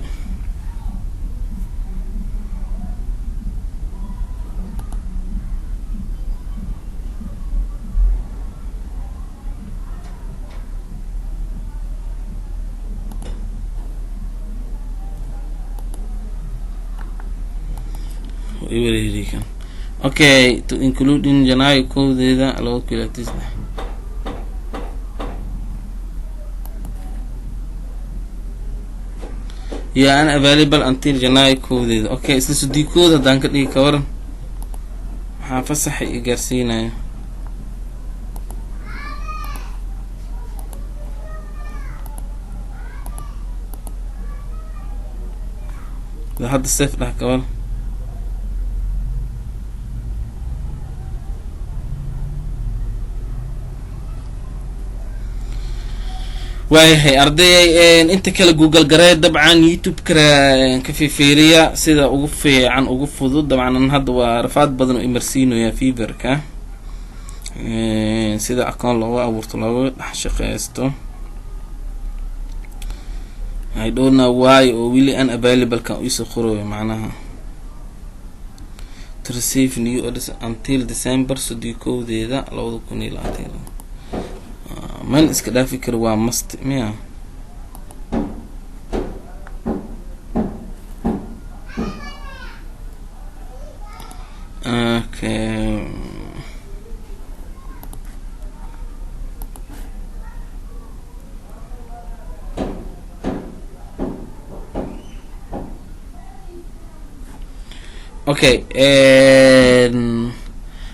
Okay, to include in Janaayo 1deeda 2023. You are unavailable until Janaayo 1deeda. Okay, isla sudiikooda haddaan ka dhigi kawaran, maxaa fasaxa i gaarsiinaya? Hadda save dhah kabar. Waayahay ardayay, inta kale Google garee, dabcan YouTube-kana ka fiifiiriya sida ugu fiican, ugu fudud. Dabcan an hadda waa rafaad badan oo imarsiinaya Fiverrka, sida account looga abuurto, looga dhex shaqeysto. I don't know why oo weli unavailable kan iisoo qorooyo, macnaha to receive new orders until December 31deeda 2020. Man iska dhaafi karo, waa must miya? Okay, okay,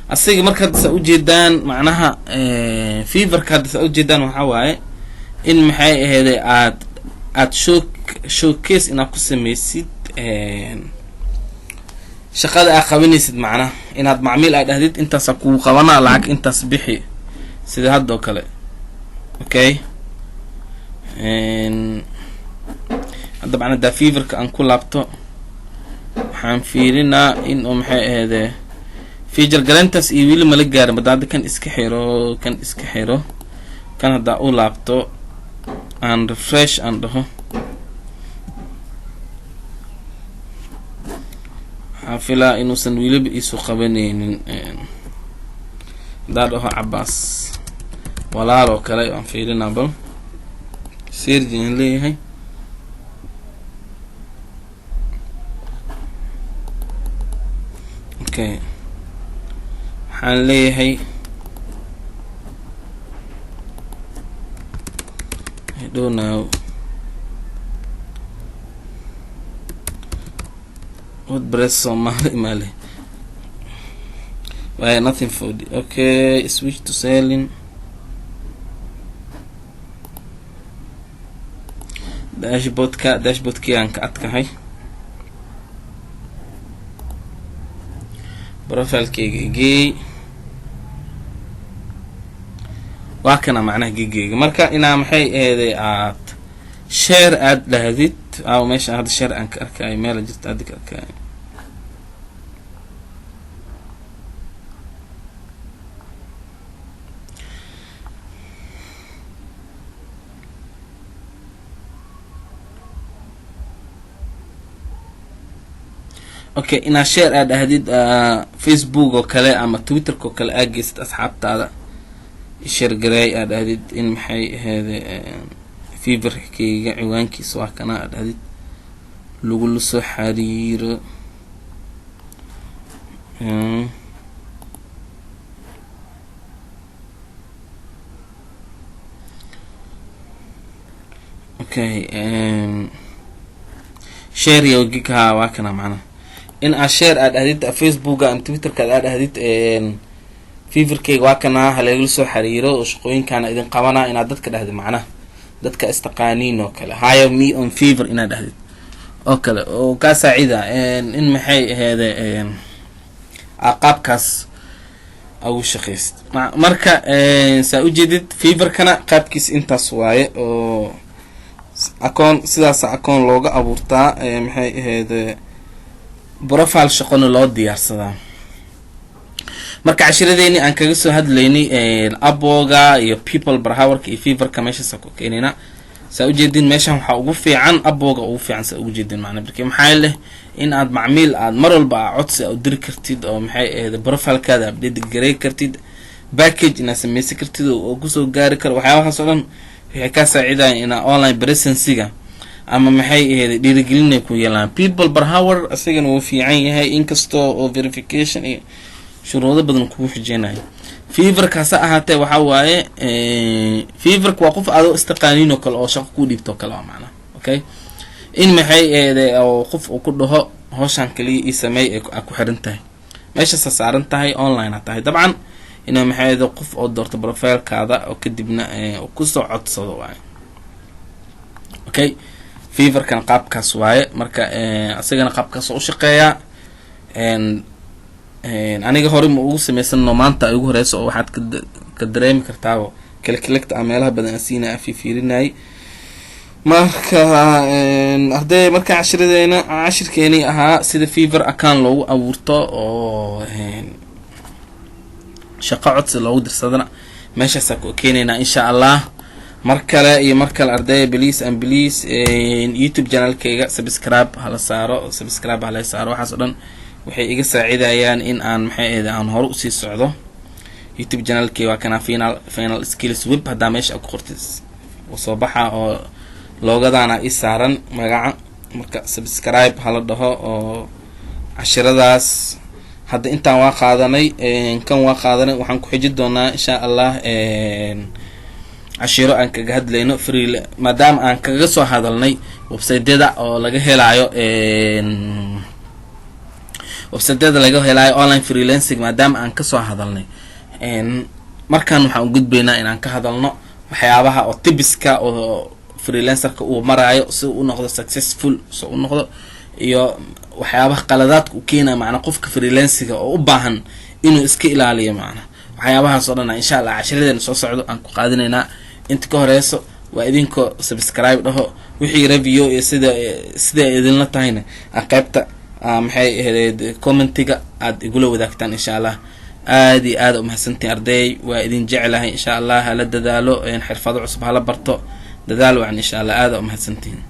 asiga marka hadda saa ujeedaan, macnaha Fiverrka hadda saa ujeedaan, waxaa waaye in maxay aheeday aad showcase inaad ku sameysid shaqada aad qabanaysid, macnaha inaad macmiil aad dhahdid intaasaa kuu qabanaa, lacag intaas bixi, sida hadda oo kale. Okay, dabcan haddaa Fiverrka aan ku laabto, waxaan fiirinaa in uu maxay aheedee feature galantaas iyo weli mala gaarin. Bada hadda kan iska xiro, kan iska xiro, kan haddaa u laabto, aan refresh aan dhaho, waxaan filaa inuusan weliba iisu qabanaynin. Haddaa dhaho Cabaas walaal oo kale, waan fiirinaa bal search aan leeyahay. Okay, waxaan leeyahay, I don't know WordPress Somali male why nothing for the. Okay, switch to selling dashboardka. Dashboardkii aan ka adkahay, profilekeyga igeey, waa kana macnaha gigeyga. Marka inaa maxay aheeday aad share aad dhahdid. Aaw meesha hadda share aan ka arkayo, meela jirta hadda ka arkayo. Okay, inaad share aad dhahdid Facebook oo kale ama Twitterka oo kale aad geysid asxaabtaada, share gareey aad dhahdid, in maxay aheede Fiverrkeyga ciwaankiisa waa kana aad dhahdid, lagula soo xiriiro. Okay, share your gig, ha, waa kana. Macnaha in aad share aad dhahdid Facebooka ama Twitterka aad dhahdid, "Fiverrkeyga waa kana, halagala soo xiriiro oo shaqooyinkaana idin qabanaa," inaad dadka dhahdid, macnaha dadka istaqaaniin oo kale, "Hire me on Fiverr" inaad dhahdid oo kale, oo kaa saacida in maxay aheede qaabkaas ugu shaqeysid. Marka saa ujeedid, Fiverrkana qaabkiis intaas waaye, oo account sidaasa account looga abuurtaa, maxay aheede profile shaqona loo diyaarsadaa. Marka cashiradeeni aan kaga soo hadlaynay Upworka iyo People Per Hourka iyo Fiverrka meeshaasa ku keenayna. Saa ujeedin, meeshan waxaa ugu fiican Upworka ugu fiican, saa ugu jeedin. Macna marki maxaa leh in aad macmiil aad mar walba a codsi a u diri kartid, oo maxay ahayd profilekaada update garey kartid, package inaad sameysan kartid oo kusoo gaari karo. Waxyaabahaas oo dhan waxay kaa saacidayan inaa online presencega ama maxay ahayd dhiirigelinay ku yeelaan. People Per Hour isagana wuu fiican yahay, inkastoo oo verification iyo shuruudo badan kugu xijeynayo. Fiverrka hase ahaatee, waxaa waaye Fiverrka waa qof adoo istaqaaniin oo kale oo shaqo ku dhiibto o kale waa macnaha. Okay, in maxay eede oo qof uu ku dhaho hawshan kaliya ii sameey ee ku xiran tahay, meeshaasa saaran tahay, online a tahay dabcan, ina maxay eede qof oo doorto profilekaada oo kadibna kusoo codsado waaye. Okay, Fiverrkan qaabkaas waaye. Marka isagana qaabkaas oo ushaqeeyaa. Aniga hore ma ugu sameysano, maanta ay ugu horeyso, oo waxaad ka dareemi kartaaba kalkilegta a meelaha badan aan siinay a fiifiirinayay. Marka haddee marka cashiradeena, cashirkeeni ahaa sida Fiverr account loogu abuurto oo shaqo codsi loogu dirsadana, meeshaasaa ku keenaynaa insha Allah. Mar kale iyo mar kale, ardaya, please and please, YouTube channelkayga subscribe hala saaro, subscribe hala saaro. Waxaas o dhan waxay iga saacidayaan in aan maxay ahayd aan hore usii socdo. YouTube channelkay waa kana, Final Skills Web. Haddaa meesha a ku qortid soo baxa, oo loogadaana i saaran magaca. Marka subscribe hala dhaho, oo cashiradaas hadda intaan waa qaadanay, kan waa qaadanay. Waxaan ku xiji doonaa insha Allah cashiro aan kaga hadlayno free, maadaama aan kaga soo hadalnay websiteyada oo laga helaayo, websiteyada laga helaayo online freelancing. Maadaama aan kasoo hadalnay, markaan waxaan u gudbaynaa inaan ka hadalno waxyaabaha oo tipska oo freelancerka uu maraayo si u noqdo successful, si u noqdo, iyo waxyaabaha qaladaadka u keenaya, macnaa qofka freelancinga oo u baahan inuu iska ilaaliyo. Macna waxyaabahaas oo dhan insha Allah cashiradeena soo socdo aan ku qaadinaynaa. Inta ka horeyso waa idinkoo subscribe dhaho, wixii review iyo sida idinla tahayna qaybta maxay ahayd commentiga aada igula wadaagtaan insha Allah. Aada iyo aada umahadsantihin arday, waa idin jeclahay. Insha Allah hala dadaalo, xirfado cusub hala barto, dadaal wacan insha Allah. Aada umahadsantihin.